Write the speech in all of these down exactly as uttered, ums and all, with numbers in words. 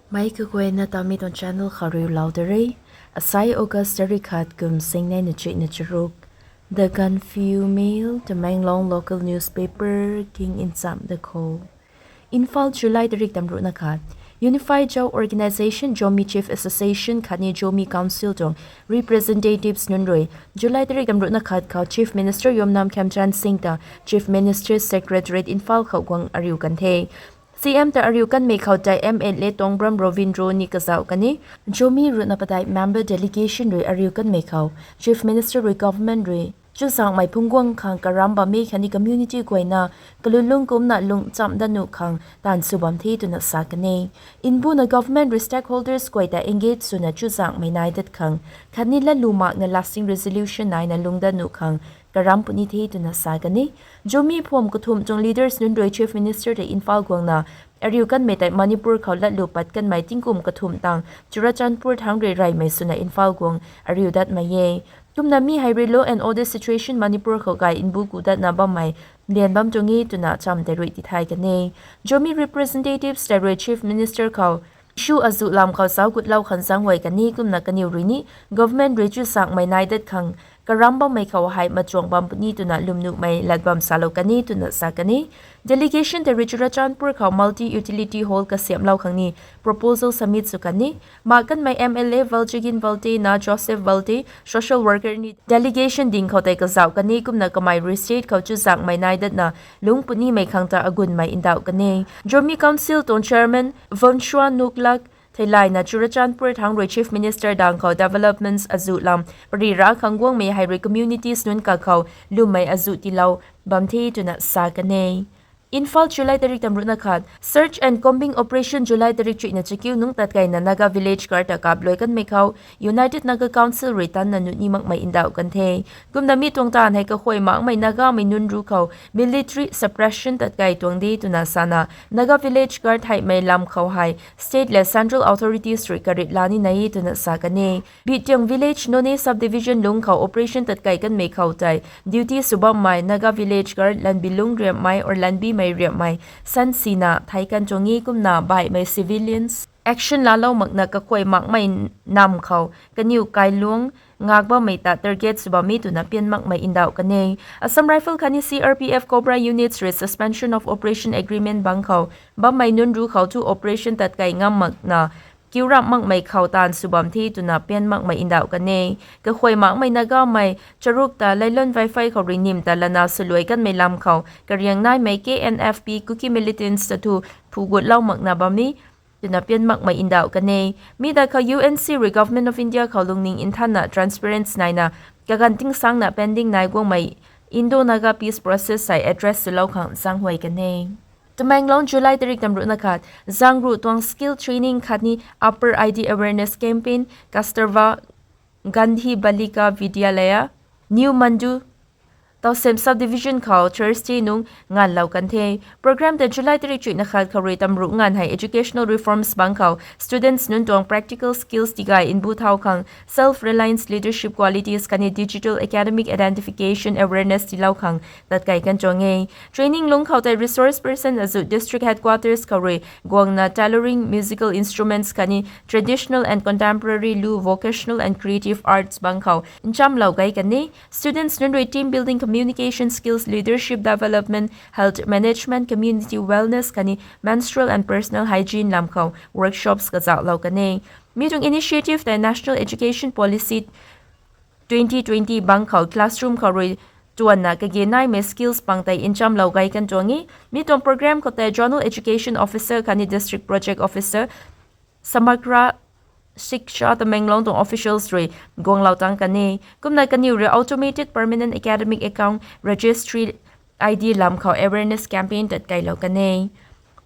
Mei kaguayna Tami tuang channel khou riulou da re. Asai August tarik khat kum singnei na chuihna charuk. The Gaanphiu Mail, Tamenglong local newspaper king nchamh da kho. Imphal, July tarik tamruhna khat. Unified Zo Organisation, Zomi Chief Association khatni Zomi Council tuang representatives nunc rui July tarik tamruhna khat khou Chief Minister Yumnam Khemchand Singh ta Chief Minister's Secretariat Imphal khou guang ariu kan the. C M ta ariu kanmei khou tei M L A Tongbram Ravindra ni kazauh kan e. Zomi ruhna padeih member delegation rui ariu kanmei khou Chief Minister rui government rui chuzaenghmei phungc guang khang karam bam e khatni community guayna kalunlung kumcna lung chamh dat nuh khang taanv sw bam the twna sa kan e. Mbuna government rui stakeholders guay ta engage swna chuzaenghmei nai dat khang khatni latlu makna lasting resolution naina lung dat nuh khang karam puni the twna sa kan e. Zomi phuam kathumh tuang leaders nunc rui Chief Minister tei Imphal guangna ariu kanmei tei Manipur khou latlu pat kanmei tingkum kathumh tang Churachandpur thangc rui reymei swna Imphal guang ariu datmei e. Kumna mi hei rui law and order situation Manipur khou gay mbu ku datna bammei lian bam tuang e twna cham tei rui tithay kan e. Zomi representatives tei rui Chief Minister khou issue azuh lam khou zauc gutlou khang zaenghuay kan e. Kumna kaniw rui ni government rui chuzaenghmei nai dat khang karam bammei khou hei machuang bam puni twna lwmnuhmei lat bam salou kan e twna sa kan e. Delegation tei rui Churachandpur khou multi utility hall kasiamhlou khang ni proposal submit sw kan e. Mak kanmei M L A Valjagin Valte na Joseph Valte, social worker ni delegation ding khou tei kazauh kan e. Kumna kamei rui state khou chuzaenghmei nai datna lungc punimei khang ta agunmei ndauh kan e. Zomi Council tuang chairman Vonshuwa Nuklak theilayna Churachandpur thangc rui Chief Minister dang khou developments azuh lam pari ra khang guangmei hei rui communities nunc kakhou lwmmei azuh tiilou bam the twna sa kan e. Imphal, July tarik tamruhna khat. Search and combing operation July tarik chuihna chakiu nungc tatkeina Naga village guard ta kapluai kanmei khou United Naga Council rui tanna nuh ni makmei ndauh kan the. Kumna mi tuang taanv hei kakhuay makmei Nagamei nunc ru khou military suppression tatkei tuang de twna sana Naga village guard heimei lam khou hei state le central authorities rui karit la ni nai e twna sa kan e. Bitiang village Noney subdivision lungc khou operation tatkei kanmei khou tei duty sw bammei Naga village guard Lanbilung Riamhmei or Lanbimei Riamhmei sansina thei kan tuang e. Kumna baihmei civilians action laalou makna kakhuay makmei nam khou kaniw kailuang ngak bammei ta target sw bam e twna pian makmei ndauh kan e. Assam Rifle khatni C R P F Cobra units rui suspension of operation agreement bang khou bammei nunc ru khou thu operation tatkei ngam makna kiu ramh makmei khou taanv sw bam the twna pian makmei ndauh kan e. Kakhuay makmei Nagamei charuk ta Lailon Vaiphei khou rui nim ta lana swluai kanmei lam khou kariang naimei K N F P Kuki militants ta thu phu gutlou makna bam e twna pian makmei ndauh kan e. Mi ta khou U N C rui Government of India khou lungning nthanna transparency naina kaganv tingsangna pending nai guangmei Indo-Naga peace process hei address swlou khang zaenghuay kan e. Tamenglong, July tarik tamruhna khat. Zangruh tuang skill training khatni Upper I D awareness campaign Kasturba Gandhi Balika Vidyalaya, New Mandu, Tousem subdivision khou Thursday nung nganvlou kan the. Program ta July tarik chuihna khat khou rui tamruh nganv hei educational reforms bang khou students nunc tuang practical skills tigay mbu thau khang, self reliance, leadership qualities khatni digital academic identification awareness tiilou khang tatkei kan tuang e. Training lungc khou tei resource person azuh district headquarters khou rui guangna tailoring, musical instruments khatni traditional and contemporary lu, vocational and creative arts bang khou nchamlou gay kan e. Students nunc rui team building, communication skills, leadership development, health management, community wellness khatni menstrual and personal hygiene lam khou workshops kazauhlou kan e. Mi tuang initiative tei National Education Policy twenty twenty bang khou classroom khou rui tuanna kage naimei skills pang tei nchamlou gay kan tuang e. Mi tuang program khou tei Zonal Education Officer khatni District Project Officer, Samagra Shiksha Tamenglong tuang officials rui guanglou tang kan e. Kumna kaniw rui automated permanent academic account registry I D lam khou awareness campaign tatkeilou kan e.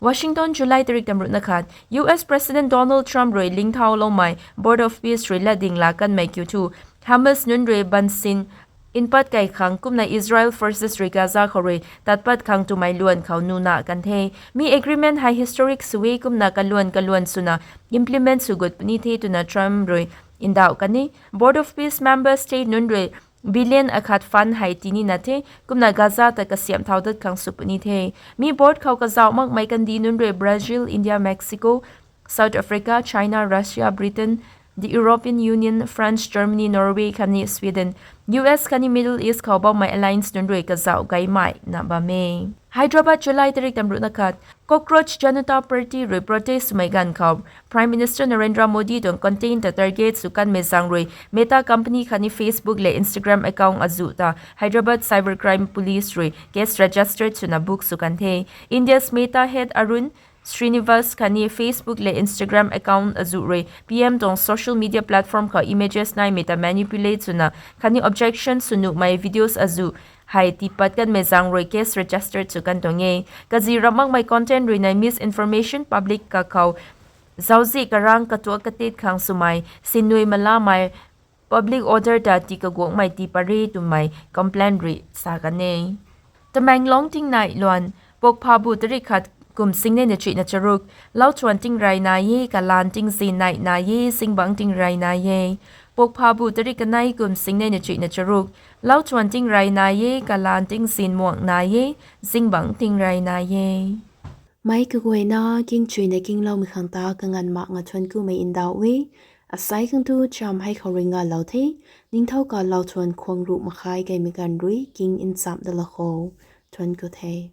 Washington, July tarik tamruhna khat. U S President Donald Trump rui lingthauloumei Board of Peace rui latding la kanmei kiu thu Hamas nunc rui bansin npat kei khang kumna Israel forces rui Gaza khou rui tat pat khang twmei luan khou nuna kan the. Mi agreement hei historic sw e kumna kaluan kaluan swna implement sw gut puni the twna Trump rui ndauh kan e. Board of Peace member state nunc rui billion akhat fund hei tinina the, kumna Gaza ta kasiamh thau dat khang sw puni the. Mi board khou kazauh makmei kandih nunc rui Brazil, India, Mexico, South Africa, China, Russia, Britain, the European Union, France, Germany, Norway khatni Sweden, U S khatni Middle East khou bammei alliance nunc rui kazauh gaymei na bam e. Hyderabad, July tarik tamruhna khat. Cockroach Janata Party rui protest swmei ganv khou Prime Minister Narendra Modi tuang content ta target sw kanmei zaeng rui Meta company khatni Facebook lev Instagram account azuh ta Hyderabad Cybercrime Police rui case registered swna book sw kan the. India's Meta head Arun Srinivas khatni Facebook lev Instagram account azuh rui P M tuang social media platform khou images naimei ta manipulate swna khatni objection sw nuhmei videos azuh hei tiipat kanmei zaeng rui case registered sw kan tuang e. Kazi ram makmei content rui nai misinformation, public kakhou zauczih karang katuak katit khang swmei sinui malamei public order ta tii kaguangmei tii pary twmei complaint rui sa kan e. Tamenglong tingnai luan, Pokphabu tarik khat kum singnei na chuihna charuk, lauchuan tingrey nai e, kalan tingzin nai nai e, zingbangc tingrey nai e. Pokphabu tarik kanei kum singnei na chuihna charuk, lauchuan tingrey nai e, kalan tingzin muang nai e, zingbangc tingrey nai e. Meic kaguayna kingchuina kingloumei khang ta kanganv mak nga thuanc kumei ndauh e. Asei khang tu cham hei khou rui ngalou the. Ningthau kalou thuan khwang ruh makhai kaimei ganv rui king nchamh da la kho. Thuanc ku the.